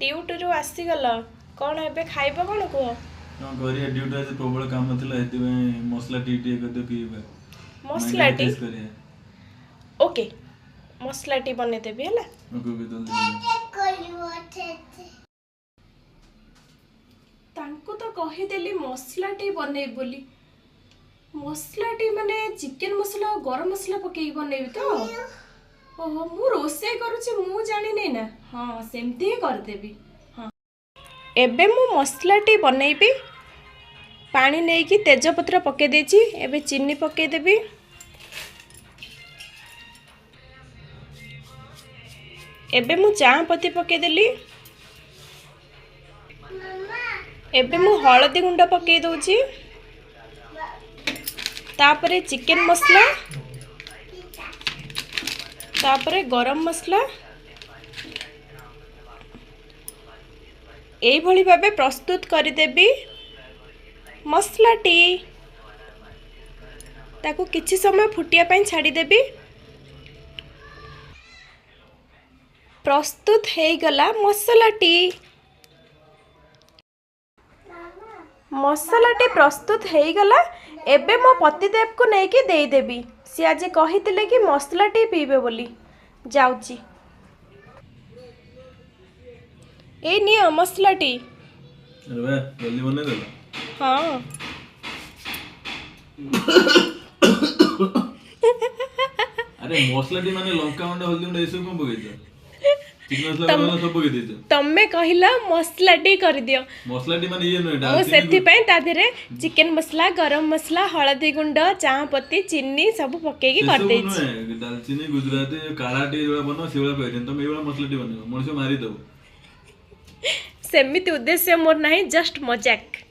ଡ୍ୟୁଟିରୁ ଆସିଗଲ, କ'ଣ ଏବେ ଖାଇବ କ'ଣ କୁହ? କଣ କରିବା, ଡ୍ୟୁଟି ଆଜି ପ୍ରବଳ କାମ ଥିଲା, ସେଥିପାଇଁ ମସଲା ଟି ଟିକେ କରିଦିଅ, ପିଇବା। ମସଲା ଟି? ମାଇଣ୍ଡ କରିବା। ଓକେ, ମସଲା ଟି ବନେଇଦେବି, ହେଲା। ଓକେ ଓକେ, ଜଲ୍ଦି ବନାଅ। ତାଙ୍କୁ ତ କହିଦେଲି ମସଲା ଟି ବନେଇବି ବୋଲି। ମସଲା ଟି ମାନେ ଚିକେନ ମସଲା ଆଉ ଗରମ ମସଲା ପକେଇକି ବନେଇବି ତ? ଓହୋ, ମୁଁ ରୋଷେଇ କରୁଛି, ମୁଁ ଜାଣିନି ନା? ହଁ, ସେମିତି ହିଁ କରିଦେବି। ହଁ, ଏବେ ମୁଁ ମସଲା ଟି ବନେଇବି। ପାଣି ନେଇକି ତେଜପତ୍ର ପକେଇ ଦେଇଛି, ଏବେ ଚିନି ପକେଇଦେବି। ଏବେ ମୁଁ ଚା ପତି ପକେଇଦେଲି। ଏବେ ମୁଁ ହଳଦୀ ଗୁଣ୍ଡ ପକେଇ ଦେଉଛି, ତାପରେ ଚିକେନ ମସଲା, ତାପରେ ଗରମ ମସଲା। ଏଇଭଳି ଭାବେ ପ୍ରସ୍ତୁତ କରିଦେବି ମସଲାଟି। ତାକୁ କିଛି ସମୟ ଫୁଟିବା ପାଇଁ ଛାଡ଼ିଦେବି। ପ୍ରସ୍ତୁତ ହେଇଗଲା ମସଲାଟି। ମସଲାଟି ପ୍ରସ୍ତୁତ ହେଇଗଲା। ଏବେ ମୋ ପତିଦେବକୁ ନେଇକି ଦେଇଦେବି। ସିଏ ଆଜି କହିଥିଲେ କି ମସଲାଟି ପିଇବେ ବୋଲି। ଯାଉଛି। ଏଇ ନିଅ ମସଲାଟି। ଆରେ ବା, ଜଲ୍ଦି ବନେଇଦେଲ। ହଁ। ଆରେ, ମସଲା ଟି ମାନେ ଲଙ୍କା ଗୁଣ୍ଡ, ହଳଦୀ ଗୁଣ୍ଡ, ଏସବୁ କଣ ପକେଇଛ? ଚିକେନ ମସଲା, ଗରମ ମସଲା ସବୁ ପକେଇ ଦେଇଛ। ତମେ କହିଲ ମସଲାଟି କରିଦିଅ। ମସଲା ଟି ମାନେ ଇଏ ନୁହେଁ। ମୁଁ ଡାଲଚିନି। ସେଥିପାଇଁ ତା ଦେହରେ ଚିକେନ ମସଲା, ଗରମ ମସଲା, ହଳଦୀ ଗୁଣ୍ଡ, ଚା ପତି, ଚିନି ସବୁ ପକେଇକି ସେସବୁ କରିଦେଇଛି। ନୁହେଁ, ଡାଲଚିନି, ଗୁଜୁରାତି କାଢା ଟିକେ ଯୋଉଭଳିଆ ବନାଅ, ସେଇଭଳିଆ କହିଦେନି। ତମେ ଏଇଭଳିଆ ମସଲା ଟି ବନେଇବ, ମଣିଷ ମାରିଦବ। ସେମିତି ଉଦ୍ଦେଶ୍ୟ ମୋର ନାହିଁ, ଜଷ୍ଟ ମଜାକ।